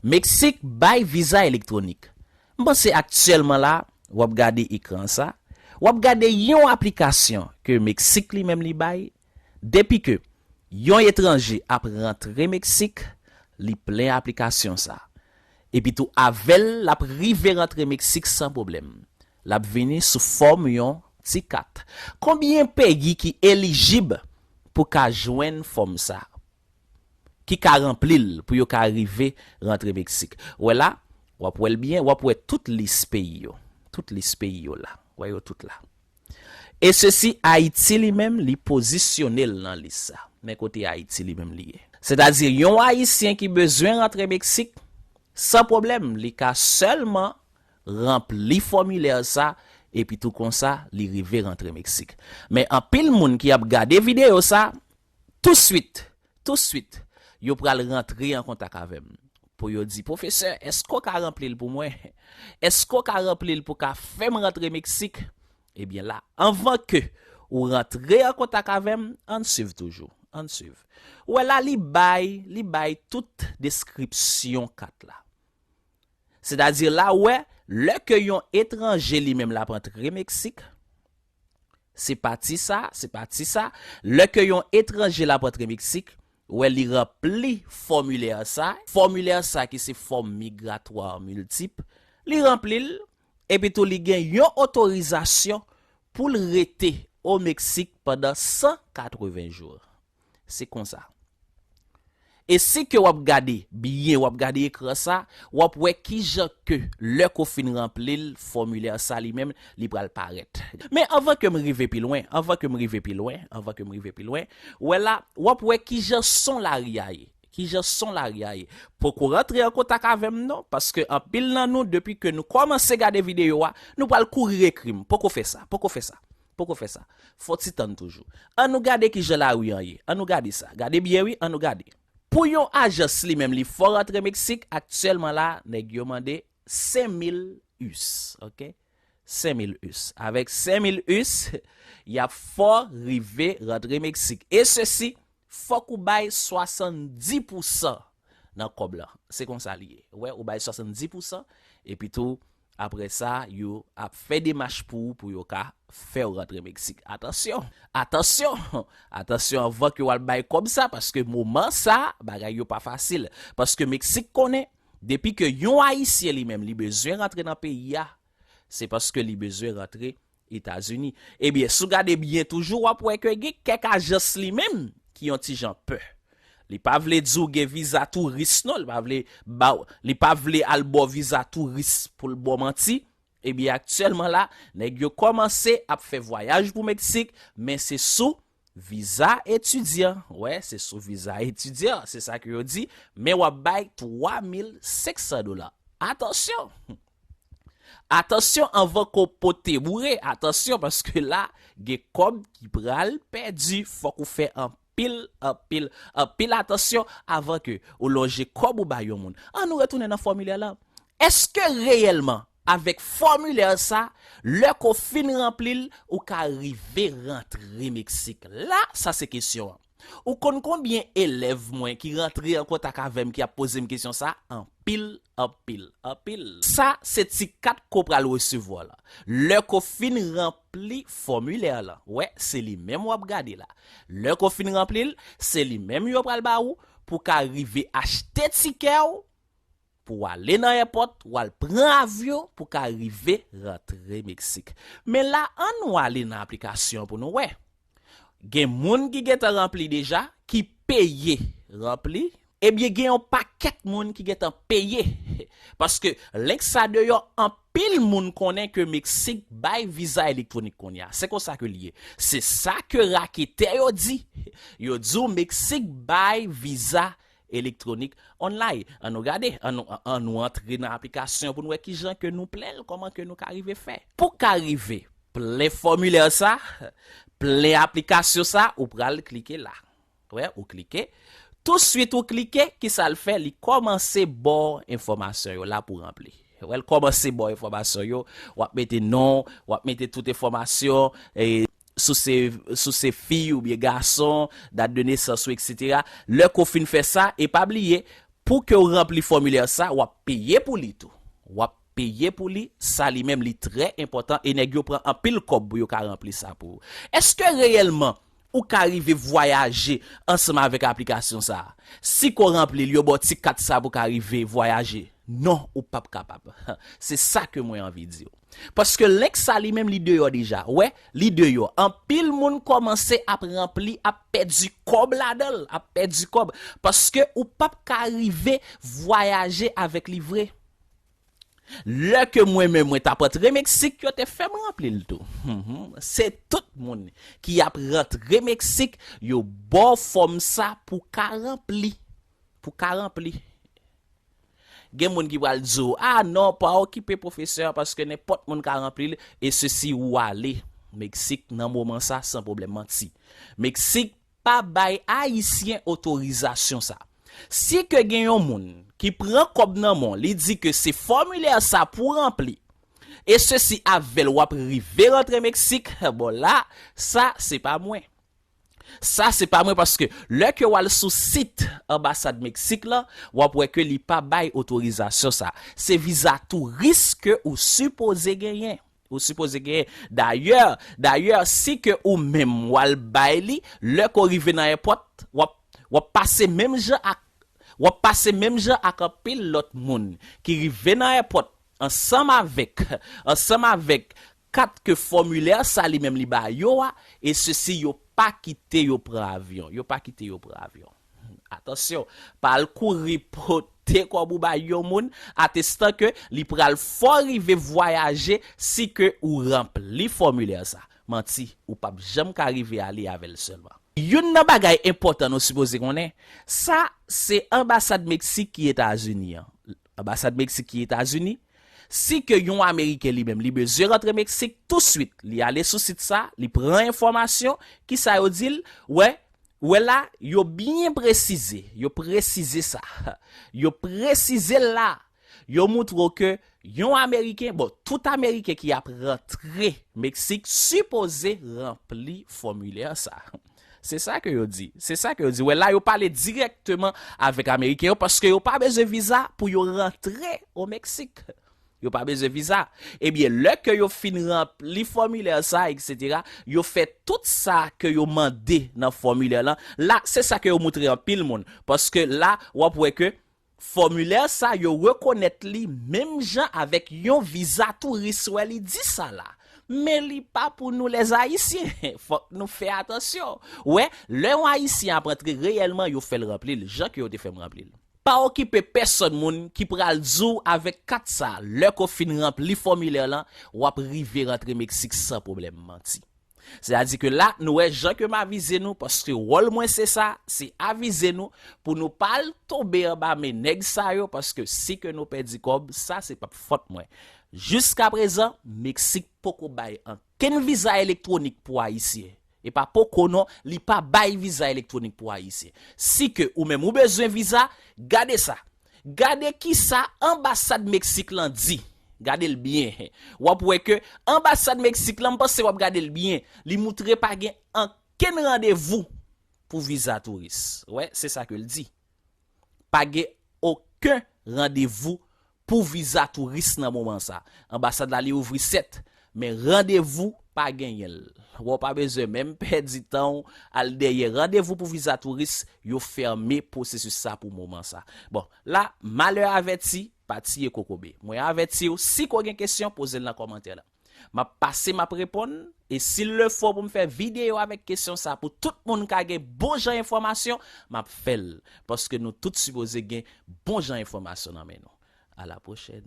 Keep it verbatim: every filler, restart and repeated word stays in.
Meksik bay viza elektwonik. M panse aktyèlman la, w ap gade ekran sa, w ap gade yon aplikasyon ke Meksik li menm li bay, depi ke yon etranje ap rantre Meksik, li plen aplikasyon sa. Epi tou avè l, l ap rive rantre Meksik san pwoblèm. L ap vini sou fòm yon ti kat. Konbyen peyi ki elijib pou ka jwenn fòm sa? Ki ka ranpli l pou yo ka rive rantre Meksik? Wè la, w ap wè l byen, w ap wè tout lis peyi yo. Tout lis peyi yo la. Wè yo tout la. E sesi, Ayiti li menm, li pozisyone l nan lis sa. Men kote Ayiti li menm li ye. Sètadi, yon Ayisyen ki bezwen rantre Meksik, san pwoblèm, li ka sèlman ranpli fòmilè sa, epi tou konsa, li rive rantre Meksik. Men anpil moun ki ap gade videyo sa, touswit, touswit, yo pral rantre an kontak avè m. Pou yo di, pwofesè, èske w ka ranpli l pou mwen? Èske w ka ranpli l pou ka fè m rantre Meksik? Ebyen la, anvan ke ou rantre an kontak avè m, ann swiv toujou. Ann swiv. Ou wè la, li bay, li bay tout deskripsyon kat la. Sètadi la, ou wè, lè ke yon etranje li menm l ap antre Meksik, se pati sa, se pati sa. Lè ke yon etranje l ap antre Meksik, ou wè li ranpli fòmilè sa. Fòmilè sa ki se fòm migratwa miltip, li ranpli l, epi tou li gen yon otorizasyon pou l rete o Meksik pandan san katreven jou. Se konsa. E si ke w ap gade byen, w ap gade ekran sa, w ap wè kijan ke lè ke w fin ranpli l, fòmilè sa li menm, li pral parèt. Men anvan ke m rive pi lwen, anvan ke m rive pi lwen, anvan ke m rive pi lwen, wè la, w ap wè kijan son lari a ye. Kijan son lari a ye. Poko rantre an kontak avè m non, paske anpil nan nou, depi ke nou kòmanse gade videyo a, nou pral kouri ekri m. Poko fè sa, poko fè sa. Poko fè sa. Fò ti tann toujou. Ann nou gade kijan lari an ye. Ann nou gade sa. Gade byen wi, ann nou gade. Pou yon ajans li menm li fè w rantre Meksik, aktyèlman la, nèg yo mande senk mil us, oke? Senk mil us. Avèk senk mil us, y ap fè w rive rantre Meksik. E sesi, fòk ou bay swasanndis pousan nan kòb la. Se konsa li ye. Ou wè, ou bay swasanndis pousan, epi tou, apre sa, yo ap fè demach pou ou, pou yo ka fè w rantre Meksik. Atansyon! Atansyon! Atansyon anvan ke w al bay kòb sa, paske moman sa, bagay yo pa fasil. Paske Meksik konnen, depi ke yon Ayisyen li menm, li bezwen rantre nan peyi a, se paske li bezwen rantre Etazini. Ebyen, si w gade byen toujou, w ap wè ke gen kèk ajans li menm ki yon ti jan pè. Li pa vle di w gen viza touris non, li pa vle ba w, li pa vle al ba w viza touris pou l ba w manti. Ebyen, aktyèlman la, nèg yo kòmanse ap fè vwayaj pou Meksik, men se sou viza etidyan. Wè, se sou viza etidyan, se sa ke yo di, men w ap bay twa mil senk san dola. Atansyon! Atansyon anvan ke w pote boure, atansyon, paske la, gen kòb ki pral pèdi, fòk ou fè anpil, anpil, anpil atansyon avan ke ou lonje kòb ou bay yon moun. Ann nou retounen nan fòmilè la. Èske reyèlman, avèk fòmilè sa, lè ke w fin ranpli l, ou ka rive rantre Meksik? La, sa se kesyon an. Ou konn konbyen elèv mwen ki rantre an kontak avè m ki ap poze m kesyon sa? Anpil, anpil, anpil. Sa se ti kat ke w pral resevwa la. Lè ke w fin ranpli fòmilè la, wè, se li menm w ap gade la. Lè ke w fin ranpli l, se li menm yo pral ba ou pou w ka rive achte tikè w pou w ale nan èpòt, w al pran avyon pou w ka rive rantre Meksik. Men la, ann nou ale nan aplikasyon pou nou wè. Gen moun ki gentan ranpli deja, ki peye ranpli. Ebyen, gen yon pakèt moun ki gentan peye. Paske link sa deyò, anpil moun konnen ke Meksik bay viza elektwonik kounye a. Se konsa ke l ye. Se sa ke raketè yo di. Yo di w Meksik bay viza elektwonik online. Ann nou gade, ann nou, ann nou antre nan aplikasyon pou nou wè kijan ke nou plen l, kòman ke nou ka rive fè. Pou ka rive plen fòmilè sa, plen aplikasyon sa, ou pral klike la. Wè, ou klike. Touswit ou klike, kisa l fè? Li kòmanse ba w enfòmasyon yo la pou ranpli. Wè, l kòmanse ba w enfòmasyon yo, w ap mete non, w ap mete tout enfòmasyon, e, si w se, si w se fi oubyen gason, dat de nesans ou, etsetera. Lè ke w fin fè sa, e pa bliye, Pou ke w ranpli fòmilè sa, w ap peye pou li tou. W ap peye pou li, sa li menm li trè enpòtan e nèg yo pran anpil kòb pou yo ka ranpli sa pou ou. Èske reyèlman ou ka rive vwayaje ansanm avèk aplikasyon sa a? Si ke w ranpli l, yo ba w ti kat sa pou w ka rive vwayaje. Non, ou p ap kapab. Se sa ke mwen anvi di w. Paske link sa li menm li deyò deja. Wè, li deyò. Anpil moun kòmanse ap ranpli, ap pèdi kòb ladan l, ap pèdi kòb. Paske ou p ap ka rive vwayaje avèk li vre. Lè ke mwen menm mwen t ap rantre Meksik, yo te fè m ranpli l tou. Mhm. Se tout moun ki ap rantre Meksik, yo ba w fòm sa pou ka ranpli. Pou ka ranpli. Gen moun ki pral di w, "Ah non, pa okipe pwofesè a, paske nenpòt moun ka ranpli l, e sesi ou ale." Meksik, nan moman sa, san pwoblèm, manti. Meksik pa bay Ayisyen otorizasyon sa. Si ke gen yon moun ki pran kòb nan men w, li di ke se fòmilè sa pou ranpli, e sesi avè l w ap rive rantre Meksik, bon la, sa, se pa mwen. Sa, se pa mwen, paske lè ke w al sou sit anbasad Meksik lan, w ap wè ke li pa bay otorizasyon sa. Se viza touris ke ou sipoze genyen. Ou sipoze genyen. Dayè, dayè, si ke ou menm w al bay li, lè ke w rive nan èpòt, w ap, w ap pase menm jan ak, w ap pase menm jan ak anpil lòt moun ki rive nan èpòt ansanm avèk, ansanm avèk kat ke fòmilè sa li menm li ba yo a, e sesi yo pa kite yo pran avyon. Yo pa kite yo pran avyon. Atansyon, pa al kouri pote kòb ou bay yon moun, atestan ke li pral fè w rive vwayaje si ke ou ranpli fòmilè sa. Manti, ou p ap janm ka rive ale avè l sèlman. Youn nan bagay enpòtan nou sipoze konnen, sa se anbasad Meksik ki Etazini an. Anbasad Meksik ki Etazini, si ke yon Ameriken li menm, li bezwen rantre Meksik, touswit, li ale sou sit sa, li pran enfòmasyon, kisa yo di l, wè, wè la, yo byen presize, yo presize sa. Yo presize l la. Yo moutre w ke yon Ameriken, bon, tout Ameriken ki ap rantre Meksik sipoze ranpli fòmilè sa. Se sa ke yo di. Se sa ke yo di. Wè, la, yo pale dirèkteman avèk Ameriken yo paske yo pa bezwen viza pou yo rantre o Meksik. Yo pa bezwen viza. Ebyen, lè ke yo fin ranpli fòmilè sa, etsetera, yo fè tout sa ke yo mande nan fòmilè lan. La, se sa ke yo moutre anpil moun. Paske la, w ap wè ke fòmilè sa, yo rekonèt li menm jan avèk yon viza touris. Wè, li di sa la. Men li pa pou nou, lèzayisyen. Fòk nou fè atansyon. Wè, lè yon Ayisyen ap rantre reyèlman, yo fè l ranpli l, jan ke yo te fè m ranpli l. Pa okipe pèsonn moun ki pral di w avèk kat sa, lè ke w fin ranpli fòmilè lan, w ap rive rantre Meksik san pwoblèm, manti. Sètadi ke la, nou wè jan ke m avize nou, paske wòl mwen se sa, se avize nou, pou nou pa al tonbe anba men nèg sa yo, paske si ke nou pèdi kòb, sa se p ap fòt mwen. Jiskaprezan, Meksik poko bay ankenn viza elektwonik pou Ayisyen. E pa poko non, li pa bay viza elektwonik pou Ayisyen. Si ke ou menm ou bezwen viza, gade sa. Gade kisa anbasad Meksik lan di. Gade l byen. W ap wè ke anbasad Meksik lan, m panse w ap gade l byen. Li moutre pa gen ankenn randevou pou viza touris. Wè, se sa ke l di. Pa gen okenn randevou pou viza touris nan moman sa. Anbasad la, li ouvri sèt, men randevou pa genyen l. Wè, w pa bezwen menm pèdi tan w al dèyè randevou pou viza touris, yo fèmen pwosesis sa pou moman sa. Bon, la, malè avèti, pa tiye kokobe. Mwen avèti w, si ke w gen kesyon, poze l nan kòmantè la. M ap pase, m ap reponn, e si l le fo pou m fè videyo avèk kesyon sa pou tout moun ka gen bon jan enfòmasyon, m ap fè l. Paske nou tout sipoze gen bon jan enfòmasyon nan men nou. A la pwochèn.